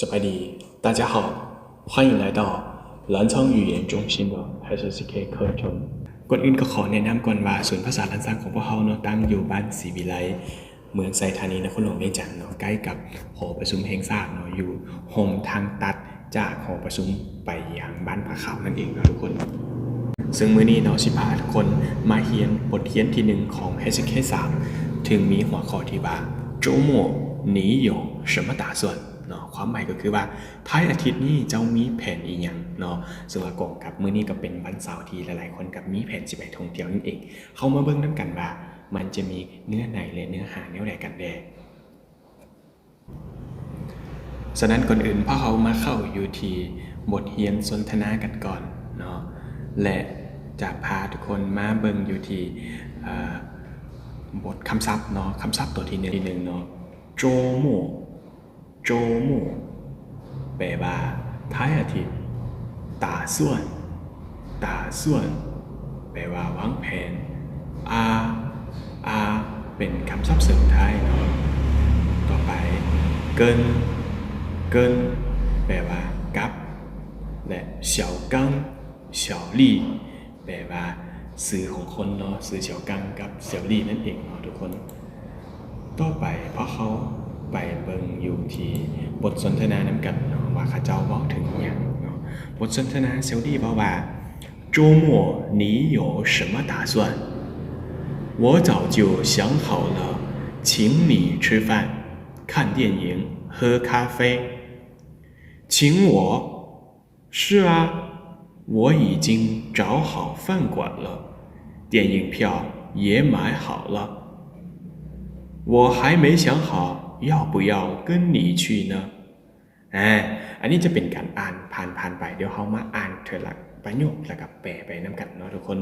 ສະບາຍດີ 大家好 欢迎来到兰昌语言中心的 H S K 课程. ກ່ອນອື່ນກໍຂໍແນະນຳກ່ອນວ່າ ສູນພາສາລ້ານຊ້າງຂອງພວກເຮົາເນາະ ຕັ້ງຢູ່ບ້ານສີວິໄລ ເມືອງໄຊທານີ ນະຄອນຫຼວງວຽງຈັນເນາະ, ໃກ້ກັບຫໍປະຊຸມແຫ່ງຊາດເນາະ, ຢູ່ຫົນທາງຕັດຈາກຫໍປະຊຸມໄປຍັງບ້ານຜາຂາວນັ້ນເອງເນາະທຸກຄົນ. ເຊິ່ງມື້ນີ້ເນາະ ຊິພາທຸກຄົນມາຮຽນບົດຮຽນທີໜຶ່ງຂອງ H S K ສາມ ເຊິ່ງມີຫົວຂໍ້ທີ່ວ່າ 周末你有什么打算 ເນາະ, ຄວາມໝາຍກໍຄືວ່າ ທ້າຍອາທິດນີ້ເຈົ້າມີແຜນອີ່ຫຍັງເນາະ, ເຊິ່ງວ່າກົງກັບມື້ນີ້ກໍເປັນວັນເສົາທີ່ຫຼາຍໆຄົນກໍມີແຜນຊິໄປທ່ອງທ່ຽວນັ້ນເອງ. ເຮົາມາເບິ່ງນຳກັນວ່າມັນຈະມີເນື້ອໃນ ແລະ ເນື້ອຫາແນວໃດກັນແດ່. ສະນັ້ນກ່ອນອື່ນພວກເຮົາມາເຂົ້າຢູ່ທີ່ບົດຮຽນສົນທະນາກັນກ່ອນເນາະ ແລະ ຈະພາທຸກຄົນມາເບິ່ງຢູ່ທີ່ ເອີ ບົດຄຳສັບເນາະ, ຄຳສັບຕົວທີໜຶ່ງເນາະ ໂຈໂມ ໂຈໂມ ແປວ່າ ທ້າຍອາທິດ. ຕາສ່ວນ ຕາສ່ວນ ແປວ່າ ວາງແຜນ. ອາ ອາ ເປັນຄຳສັບເສີມທ້າຍເນາະ. ຕໍ່ໄປ ເກີນ ເກີນ ແປວ່າ ກັບ ແລະ ສຽວກັງ ສຽວລີ ແປວ່າ ຊື່ຂອງຄົນເນາະ, ຊື່ສຽວກັງກັບສຽວລີນັ້ນເອງເນາະທຸກຄົນ. ຕໍ່ໄປພວກເຮົາໄປເບິ່ງຢູ່ທີ່ບົດສົນທະນານຳກັນເນາະ ວ່າເຂົາເຈົ້າເວົ້າເຖິງອີ່ຫຍັງເນາະ. ບົດສົນທະນາສຽວລີເວົ້າວ່າ 周末你有什么打算? 我早就想好了，请你吃饭、看电影、喝咖啡。请我 是啊，我已经找好饭馆了，电影票也买好了。我还没想好要不要跟你去呢。 ອາ ອັນນີ້ຈະເປັນການອ່ານຜ່ານໆໄປ, ດຽວເຮົາມາອ່ານເທື່ອລະປະໂຫຍກ ແລ້ວກໍແປໄປນຳກັນເນາະທຸກຄົນ.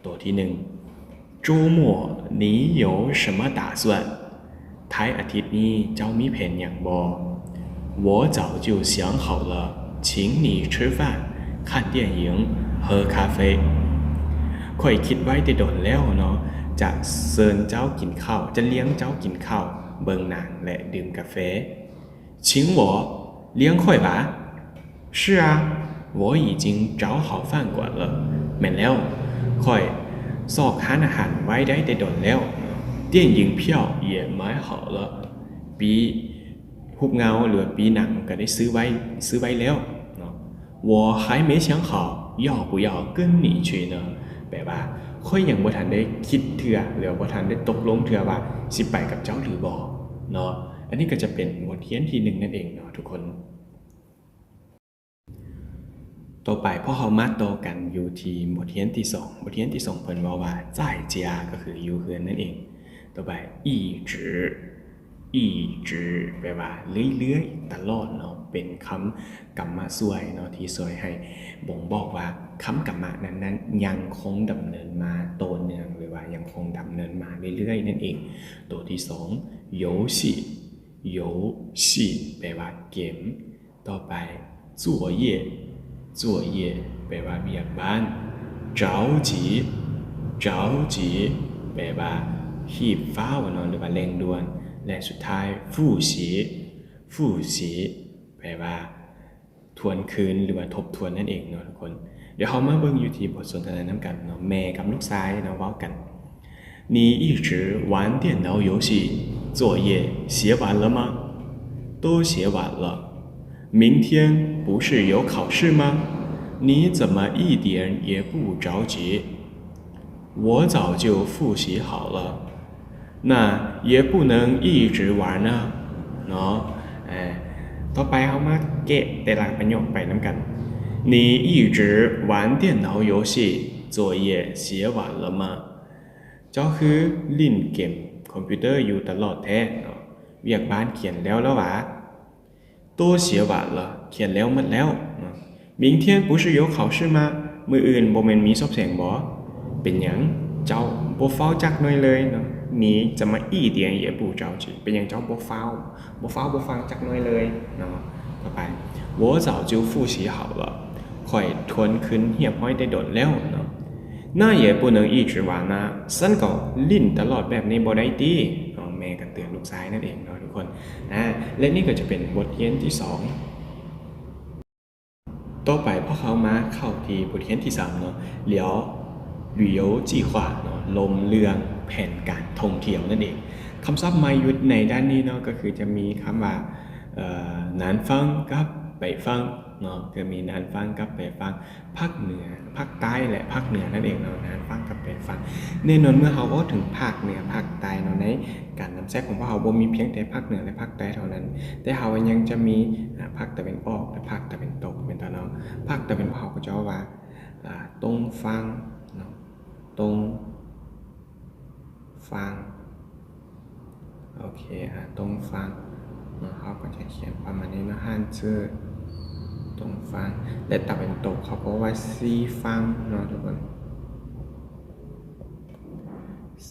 ຕົວທີໜຶ່ງ 周末你有什么打算? ທ້າຍອາທິດນີ້ເຈົ້າມີແຜນຫຍັງບໍ່? 我早就想好了，请你吃饭、看电影、喝咖啡。 ຂ້ອຍຄິດໄວ້ແຕ່ດົນແລ້ວເນາະ ຈະເຊີນເຈົ້າກິນເຂົ້າ, ຈະລ້ຽງເຈົ້າກິນເຂົ້າ, ເບິ່ງໜັງ ແລະ ດື່ມກາແຟ. 请我 ລ້ຽງຂ້ອຍຫວາ? 是啊，我已经找好饭馆了。 ແມ່ນແລ້ວ, ຂ້ອຍຊອກຮ້ານອາຫານໄວ້ໄດ້ແຕ່ດົນແລ້ວ. 电影票也买好了。 ປີ້ຮູບເງົາ ຫຼືວ່າປີ້ໜັງກໍໄດ້ຊື້ໄວ້, ຊື້ໄວ້ແລ້ວເນາະ. 我还没想好要不要跟你去呢。 ແປວ່າ ຂ້ອຍຍັງບໍ່ທັນໄດ້ຄິດເທື່ອ ຫຼືວ່າບໍ່ທັນໄດ້ຕົກລົງເທື່ອວ່າຊິໄປກັບເຈົ້າຫຼືບໍ່ເນາະ. ອັນນີ້ກໍຈະເປັນບົດຮຽນທີໜຶ່ງນັ້ນເອງເນາະທຸກຄົນ. ຕໍ່ໄປພວກເຮົາມາຕໍ່ກັນຢູ່ທີ່ບົດຮຽນທີສອງ. ບົດຮຽນທີສອງເພິ່ນເວົ້າວ່າ 在家 ກໍຄືຢູ່ເຮືອນນັ້ນເອງ. ຕໍ່ໄປ 一直 一直 ແປວ່າເລື້ອຍໆ ຕະຫຼອດເນາະ, ເປັນຄຳກຳມະຊ່ວຍເນາະ ທີ່ຊ່ວຍໃຫ້ບົ່ງບອກວ່າຄຳກຳມະນັ້ນໆ ຍັງຄົງດຳເນີນມາຕໍ່ເນື່ອງ ຫຼືວ່າຍັງຄົງດຳເນີນມາເລື້ອຍໆນັ້ນເອງ. ຕົວທີສອງ 游戏 游戏 ແປວ່າເກມ. ຕໍ່ໄປ 作业 作业 ແປວ່າວຽກບ້ານ. 着急 着急 ແປວ່າຮີບຟ້າວເນາະ ຫຼືວ່າເລັ່ງດ່ວນ. ແລະ ສຸດທ້າຍ 复习 复习 ແປວ່າທວນຄືນ ຫຼືວ່າທົບທວນນັ້ນເອງເນາະທຸກຄົນ. ດຽວເຮົາມາເບິ່ງຢູ່ທີ່ບົດສົນທະນານຳກັນເນາະ, ແມ່ກັບລູກຊາຍເນາະ ເວົ້າກັນ. 你一直玩电脑游戏，作业写完了吗？都写完了。明天不是有考试吗？你怎么一点也不着急？我早就复习好了。那也不能一直玩啊。 ເນາະ. ຕໍ່ໄປເຮົາມາແກະແຕ່ລະປະໂຫຍກໄປນຳກັນ. 你一直玩电脑游戏，作业写完了吗？ ເຈົ້າຄືຫຼິ້ນເກມຄອມພິວເຕີຢູ່ຕະຫຼອດແທ້ເນາະ, ວຽກບ້ານຂຽນແລ້ວແລ້ວຫວາ? 都写完了 ຂຽນແລ້ວໝົດແລ້ວເນາະ. 明天不是有考试吗? ມື້ອື່ນບໍ່ແມ່ນມີສອບແສງບໍ? ເປັນຫຍັງເຈົ້າບໍ່ຟ້າວຈັກໜ້ອຍເລີຍເນາະ? 你怎么一点也不着急? ເປັນຫຍັງເຈົ້າບໍ່ຟ້າວ ບໍ່ຟ້າວບໍ່ຟັງຈັກໜ້ອຍເລີຍເນາະ. ຕໍ່ໄປ 我早就复习好了 ຂ້ອຍທວນຄືນຮຽບຮ້ອຍແຕ່ດົນແລ້ວເນາະ. 那也不能一直玩啊 ຊັ້ນກໍຫຼິ້ນຕະຫຼອດແບບນີ້ບໍ່ໄດ້ຕິເນາະ. ແມ່ກໍເຕືອນລູກຊາຍນັ້ນເອງເນາະທຸກຄົນ. ອາ ແລະ ນີ້ກໍຈະເປັນບົດຮຽນທີສອງ ຕໍ່ໄປພວກເຮົາມາເຂົ້າທີ່ບົດຮຽນທີສາມເນາະ 聊旅游计划ເນາະ ລົມເລື່ອງແຜນການທ່ອງທ່ຽວນັ້ນເອງ. ຄຳສັບໃໝ່ຢູ່ໃນດ້ານນີ້ເນາະ ກໍຄືຈະມີຄຳວ່າ ເອີ ນານຟາງກັບໄປຟາງເນາະ ຈະມີນານຟາງກັບໄປຟາງ ພາກເໜືອ ພາກໃຕ້ ແລະ ພາກເໜືອນັ້ນເອງເນາະ ນານຟາງກັບໄປຟາງ. ແນ່ນອນເມື່ອເຮົາເວົ້າເຖິງພາກເໜືອ ພາກໃຕ້ເນາະ ໃນການນຳໃຊ້ຂອງພວກເຮົາບໍ່ມີພຽງແຕ່ພາກເໜືອ ແລະ ພາກໃຕ້ເທົ່ານັ້ນ ແຕ່ເຮົາຍັງຈະມີ ອາ ພາກຕາເວັນອອກ ແລະ ພາກຕາເວັນຕົກ ແມ່ນບໍ່ເນາະ? ພາກຕາເວັນອອກເຮົາກໍຈະເວົ້າວ່າ ອາ 东方ເນາະ 东方 ໂອເຄ ອາ 东方ເນາະ ເຮົາກໍຈະຂຽນປະມານນີ້ເນາະ 汉字东方 ແລະ ຕາເວັນຕົກເຂົາກໍເວົ້າວ່າ西方ເນາະທຸກຄົນ 西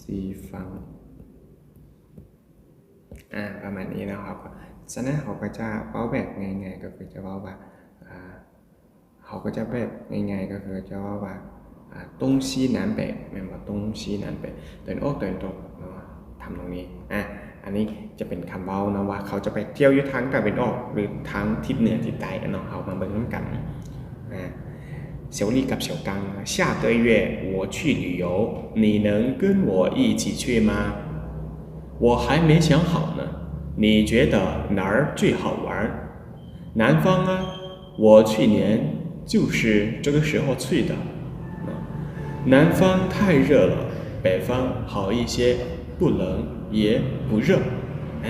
方 ອາ ປະມານນີ້ເນາະ. ເຮົາກໍ ສະນັ້ນເຮົາກໍຈະເວົ້າແບບງ່າຍໆ ກໍຄືຈະເວົ້າວ່າ ອາ ເຮົາກໍຈະແບບງ່າຍໆ ກໍຄືຈະເວົ້າວ່າ ອາ 东西南北 ແມ່ນບໍ່? 东西南北 ຕາເວັນອອກ ຕາເວັນຕົກເນາະ ທຳນອງນີ້. ອາ ອັນນີ້ຈະເປັນຄຳເວົ້າເນາະ ວ່າເຂົາຈະໄປທ່ຽວຢູ່ທາງຕາເວັນອອກ ຫຼື ທາງທິດເໜືອທິດໃຕ້ເນາະ. ເຮົາມາເບິ່ງນຳກັນ. ອາ 小丽ກັບ小刚 下个月我去旅游，你能跟我一起去吗？我还没想好呢，你觉得哪儿最好玩？ 南方啊，我去年就是这个时候去的。南方太热了，北方好一些，不冷也不热。哎。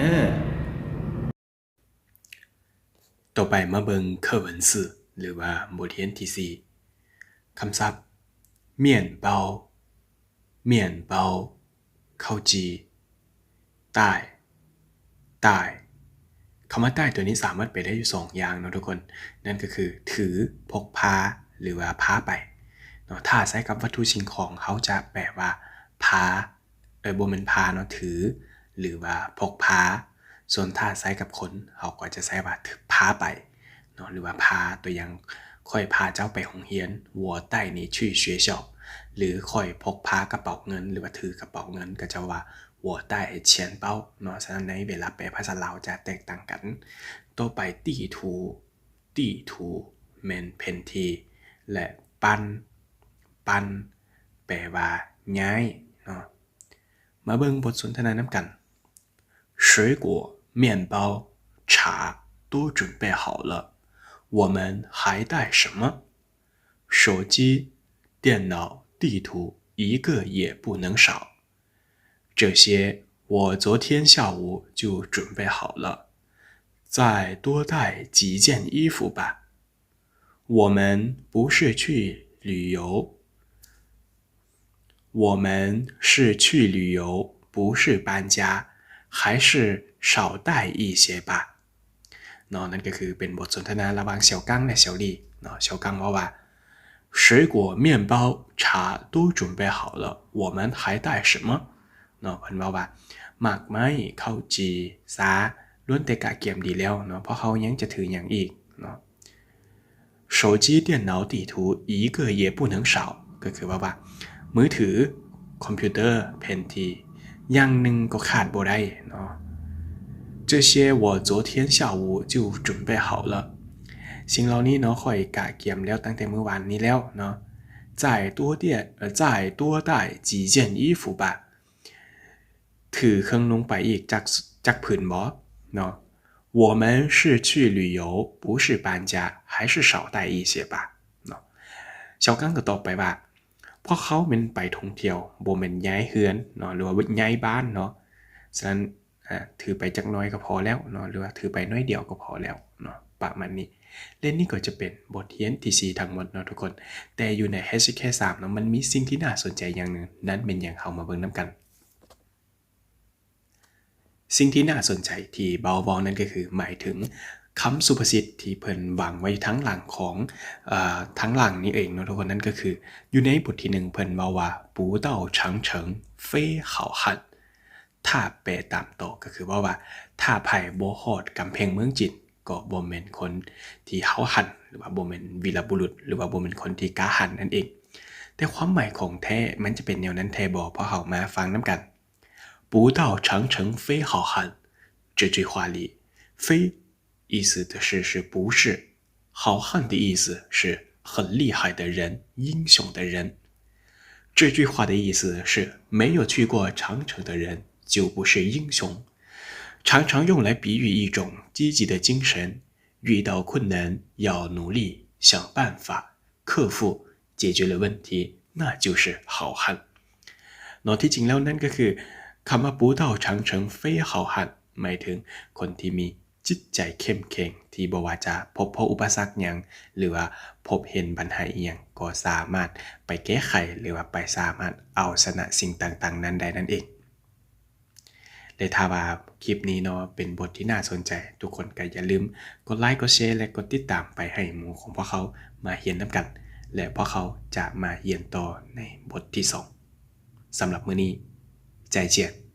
ຕໍ່ໄປມາເບິ່ງ课文四 ຫຼືວ່າບົດຮຽນທີສີ່ ຄຳສັບ 面包 面包 ເຂົ້າຈີ່ 带 带 ຄຳວ່າ 带 ຕົວນີ້ສາມາດແປໄດ້ຢູ່ສອງຢ່າງເນາະທຸກຄົນ ນັ້ນກໍຄື ຖື ພົກພາ ຫຼືວ່າພາໄປເນາະ. ຖ້າໃຊ້ກັບວັດຖຸສິ່ງຂອງ ເຮົາຈະແປວ່າ ພາ ເອີ ບໍ່ແມ່ນພາເນາະ ຖື ຫຼືວ່າພົກພາ. ສ່ວນຖ້າໃຊ້ກັບຄົນ ເຮົາກໍຈະໃຊ້ວ່າ ພາໄປເນາະ ຫຼືວ່າພາ. ຕົວຢ່າງ ຂ້ອຍພາເຈົ້າໄປໂຮງຮຽນ 我带你去学校 ຫຼື ຂ້ອຍພົກພາກະເປົາເງິນ ຫຼືວ່າຖືກະເປົາເງິນ ກໍຈະວ່າ 我带钱包 ເນາະ. ສະນັ້ນໃນເວລາແປພາສາລາວຈະແຕກຕ່າງກັນ. ຕໍ່ໄປ 地图 地图 ແມ່ນແຜນທີ່ ແລະ 搬 搬 ແປວ່າຍ້າຍເນາະ. ມາເບິ່ງບົດສົນທະນານຳກັນ. 水果、面包、茶都准备好了，我们还带什么？手机、电脑、地图一个也不能少。这些我昨天下午就准备好了，再多带几件衣服吧。 我们不是去旅游，我们是去旅游，不是搬家，还是少带一些吧。 ເນາະ ນັ້ນກໍຄືເປັນບົດສົນທະນາລະຫວ່າງ 小刚 ແລະ 小丽 ເນາະ. 小刚 ເວົ້າວ່າ 水果、面包、茶都准备好了，我们还带什么？ ເນາະ ເພິ່ນເວົ້າວ່າ ໝາກໄມ້ ເຂົ້າຈີ່ ຊາ ລ້ວນແຕ່ກະກຽມດີແລ້ວເນາະ ພວກເຮົາຍັງຈະຖືຫຍັງອີກເນາະ. 手机、电脑、地图一个也不能少 ກໍຄືວ່າ ວ່າ ມືຖື ຄອມພິວເຕີ ແຜນທີ່ ຢ່າງໜຶ່ງກໍຂາດບໍ່ໄດ້ເນາະ. 这些我昨天下午就准备好了。 ສິ່ງເຫຼົ່ານີ້ເນາະ ຂ້ອຍກະກຽມແລ້ວຕັ້ງແຕ່ມື້ວານນີ້ແລ້ວເນາະ. 再多带 呃，再多带几件衣服吧。 ຖືເຄື່ອງນຸ່ງໄປອີກຈັກ ຈັກຜືນບໍເນາະ. 我们是去旅游，不是搬家，还是少带一些吧。 ເນາະ 小刚 ກໍຕອບໄປວ່າ ພວກເຮົາແມ່ນໄປທ່ອງທ່ຽວ ບໍ່ແມ່ນຍ້າຍເຮືອນເນາະ ຫຼືວ່າຍ້າຍບ້ານເນາະ. ສະນັ້ນ ອາ ຖືໄປຈັກໜ້ອຍກໍພໍແລ້ວເນາະ ຫຼືວ່າຖືໄປໜ້ອຍດຽວກໍພໍແລ້ວເນາະ ປະມານນີ້. ແລະ ນີ້ກໍຈະເປັນບົດຮຽນທີສີ່ທັງໝົດເນາະທຸກຄົນ. ແຕ່ຢູ່ໃນ ເອັດສະເຄ ສາມເນາະ ມັນມີສິ່ງທີ່ໜ້າສົນໃຈຢ່າງໜຶ່ງ ນັ້ນແມ່ນຫຍັງ ເຮົາມາເບິ່ງນຳກັນ. ສິ່ງທີ່ໜ້າສົນໃຈທີ່ເບົາເວົ້ານັ້ນກໍຄື ໝາຍເຖິງຄຳສຸພາສິດທີ່ເພິ່ນວາງໄວ້ທາງຫຼັງຂອງ ເອີ ທາງຫຼັງນີ້ເອງເນາະທຸກຄົນ. ນັ້ນກໍຄື ຢູ່ໃນບົດທີໜຶ່ງ ເພິ່ນເວົ້າວ່າ 不到长城非好汉. ຖ້າແປຕາມຕໍ່ກໍຄືເວົ້າວ່າ ຖ້າໃຜບໍ່ຮອດກຳແພງເມືອງຈີນ ກໍບໍ່ແມ່ນຄົນທີ່ຫ້າວຫັນ ຫຼືວ່າບໍ່ແມ່ນວີລະບຸລຸດ ຫຼືວ່າບໍ່ແມ່ນຄົນທີ່ກ້າຫານນັ້ນເອງ. ແຕ່ຄວາມໝາຍຂອງແທ້ມັນຈະເປັນແນວນັ້ນແທ້ບໍ່? ພວກເຮົາມາຟັງນຳກັນ. 不到长城非好汉 这句话里非 意思就是，是不是，好汉好汉的意思是很厉害的人、英雄的人。这句话的意思是，没有去过长城的人就不是英雄。常常用来比喻一种积极的精神，遇到困难要努力想办法克服，解决了问题，那就是好汉。ເນາະ ທີ່ຈິງແລ້ວນັ້ນກໍຄື ຄຳວ່າ 不到长城非好汉 ໝາຍເຖິງຄົນທີ່ມີ ຈິດໃຈເຂັ້ມແຂງ ທີ່ບໍ່ວ່າຈະພົບພໍ້ອຸປະສັກຫຍັງ ຫຼືວ່າພົບເຫັນບັນຫາອີ່ຫຍັງ ກໍສາມາດໄປແກ້ໄຂ ຫຼືວ່າໄປສາມາດເອົາຊະນະສິ່ງຕ່າງໆນັ້ນໄດ້ນັ້ນເອງ. ແລະ ຖ້າວ່າຄລິບນີ້ເນາະ ເປັນບົດທີ່ໜ້າສົນໃຈ ທຸກຄົນກໍຢ່າລືມກົດໄລ ກົດແຊ ແລະ ກົດຕິດຕາມໄປໃຫ້ໝູ່ຂອງພວກເຮົາມາຮຽນນຳກັນ ແລະ ພວກເຮົາຈະມາຮຽນຕໍ່ໃນບົດທີສອງ. ສຳລັບມື້ນີ້ 再见.